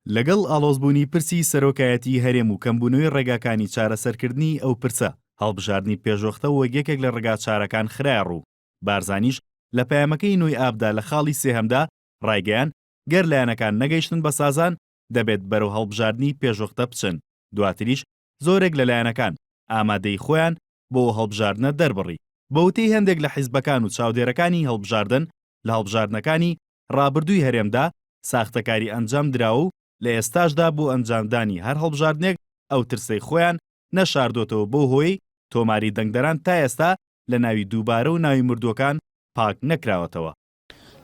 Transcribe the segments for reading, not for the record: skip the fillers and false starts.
لەگەڵ ئاڵۆزبوونی پرسی سەرۆکایەتیی هەرێم و کەمبوونەوەی ڕێگاکانی چارەسەرکردنی ئەو پرسە، هەڵبژاردنی پێشوەختە وەک یەکێک لە ڕێگاچارەکان خرایەڕوو. بارزانیش لە پەیامەکەی نۆی ئابدا لە خاڵی سێهەمدا ڕایگەیاند، گەر لایەنەکان نەگەیشتن بە سازان، دەبێت بەرەو هەڵبژاردنی پێشوەختە بچن. دواتریش زۆرێک لە لایەنەکان ئامادەیی خۆیان بۆ ئەو هەڵبژاردنە دەربڕی. بە وتەی هەندێک لە حیزبەکان و چاودێرەکانی هەڵبژاردن، لە هەڵبژاردنەکانی ڕابردووی هەرێمدا ساختەکاری ئەنجام دراوە و لە ئێستاشدا بۆ ئەنجامدانی هەر هەڵبژاردنێک ئەو ترسەی خۆیان نەشاردۆتەوە بەو هۆیەی تۆماری دەنگدەران تا ئێستا لە ناوی دووبارە و ناوی مردووەکان پاک نەکراوەتەوە.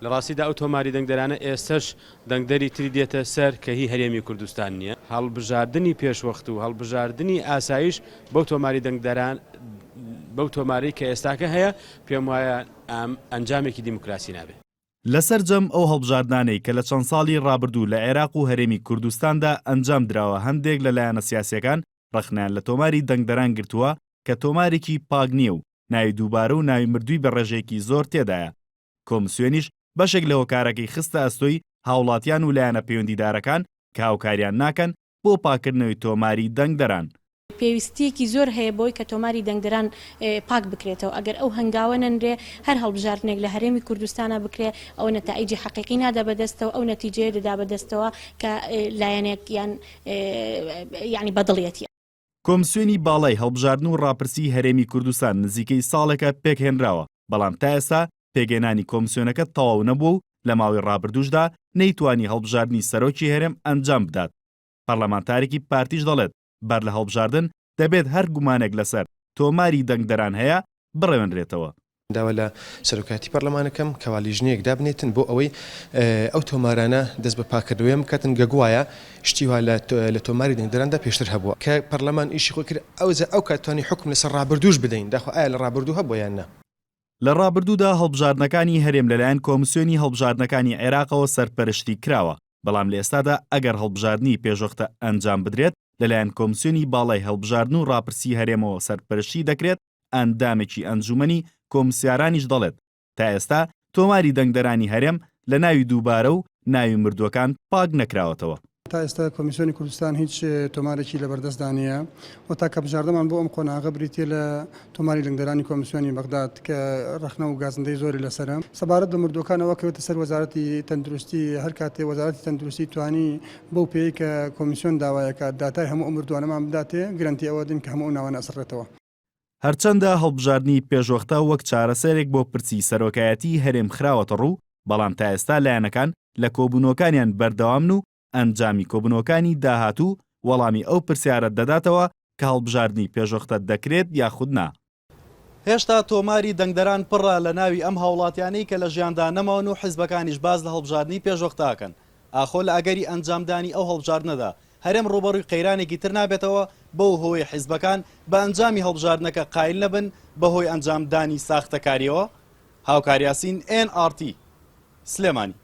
لە ڕاستیدا ئەو تۆماری دەنگدەرانە ئێستەش دەنگدەری تری دێتە سەر کە هی هەرێمی کوردستان نییە. هەڵبژاردنی پێشوەخت و هەڵبژاردنی ئاسایش بەو تۆماری دەنگدەران بەو تۆمارەی کە ئێستاکە هەیە پێم وایە ئەنجامێکی دیموکراسی نابێ. لە سەرجەم ئەو هەڵبژاردنانەی کە لە چەند ساڵی ڕابردوو لە عێراق و هەرێمی کوردستاندا ئەنجام دراوە هەندێک لە لایەنە سیاسییەکان ڕەخنەیان لە تۆماری دەنگدەران گرتووە کە تۆمارێکی پاک نییە و ناوی دووبارە و ناوی مردووی بە ڕێژەیەکی زۆر تێدایە. کۆمسیۆنیش بەشێک لە هۆکارەکەی خستە ئەستۆی هاوڵاتیان و لایەنە پەیوەندیدارەکان کە هاوکاریان ناکەن بۆ پاککردنەوەی تۆماری دەنگدەران. پێویستییەکی زۆر هەیە بۆی کە تۆماری دەنگدەران پاک بکرێتەوە، ئەگەر ئەو هەنگاوە نەنرێ هەر هەڵبژاردنێک لە هەرێمی کوردستانا بکرێ ئەوە نەتائیجی حەقیقی نادا بەدەستەوە، ئەو نەتیجەیە دەدا بەدەستەوە کە لایەنێک یان یانی بەدڵیەتی. کۆمسیۆنی باڵای هەڵبژاردن و ڕاپرسیی هەرێمی کوردستان نزیکەی ساڵێکە پێکهێنراوە، بەڵام تا ئێستا پێکهێنانی کۆمسیۆنەکە تەواو نەبووە و لە ماوەی ڕابردووشدا نەیتوانی هەڵبژاردنی سەرۆکی هەرێم ئەنجام بدات. پەرلەمانتارێکی پارتیش دەڵێت، بەر لە هەڵبژاردن دەبێت هەر گومانێک لەسەر تۆماری دەنگدەران هەیە بڕەوێنرێتەوە. داوا لە سەرۆکایەتی پەرلەمان ئەکەم کەوا لیژنەیەک دابنێتن بۆ ئەوەی ئەو تۆمارانە دەست بە پاککردنەوەیان بکاتن گە گوایە شتی وا لە تۆماری دەنگدەراندا پێشتر هەبووە. کە پەرلەمان ئیشی خۆی کرد ئەوجا ئەو کات توانی حوکم لەسەر ڕابردووش بدەین داخۆ ئایا لە ڕابردوو هەبووە یان نا. لە ڕابردوودا هەڵبژاردنەکانی هەرێم لەلایەن کۆمسیۆنی هەڵبژاردنەکانی عێراقەوە سەرپەرشتی کراوە، بەڵام لە ئێستادا ئەگەر هەڵبژاردنی پێشوەختە ئەنجام بدرێت لەلایەن کۆمسیۆنی باڵای هەڵبژاردن و ڕاپرسی هەرێمەوە سەرپەرشتی دەکرێت، ئەندامێکی ئەنجوومەنی کۆمسیارانیش دەڵێت، تا ئێستا تۆماری دەنگدەرانی هەرێم لە ناوی دووبارە و ناوی مردووەکان پاک نەکراوەتەوە. تا ئێستا کۆمیسیۆنی کوردستان هیچ تۆمارێکی لەبەردەستدا نییە و تاکە بژاردەمان بۆ ئەم قۆناغە بریتییە لە تۆماری دەنگدەرانی کۆمیسیۆنی بەغداد کە ڕەخنە و گازندەی زۆری لەسەرە. سەبارەت بە مردووەکان ئەوە کەوێتە سەر وەزارەتی تەندروستی، هەر کاتێ وەزارەتی تەندروستی توانی بەو پێیەی کە کۆمیسیۆن داوای ئەکات داتای هەموو ئەو مردووانەمان بداتێ، گرەنتی ئەوە دەین کە هەموو ئەو ناوانە ئەسڕێتەوە. هەرچەندە هەڵبژاردنی پێشوەختە وەک چارەسەرێک بۆ پرسی سەرۆکایەتیی هەرێم خراوەتەڕوو، بەڵام تا ئێستا لایەنەکان لە کۆبوونەوەکانیان بەردەوامن و ئەنجامی کۆبوونەوەکانی داهاتوو وەڵامی ئەو پرسیارە دەداتەوە کە هەڵبژاردنی پێشوەختە دەکرێت یاخود نا. هێشتا تۆماری دەنگدەران پڕە لە ناوی ئەم هاوڵاتیانەی کە لە ژیاندا نەماون و حیزبەکانیش باس لە هەڵبژاردنی پێشوەختە ئەکەن. ئاخۆ لە ئەگەری ئەنجامدانی ئەو هەڵبژاردنەدا هەرێم ڕووبەڕووی قەیرانێکی تر نابێتەوە بەو هۆیەی حیزبەکان بە ئەنجامی هەڵبژاردنەکە قایل نەبن بەهۆی ئەنجامدانی ساختەکاریەوە؟ هاوکار یاسین، ئێن ئاڕ تی، سلێمانی.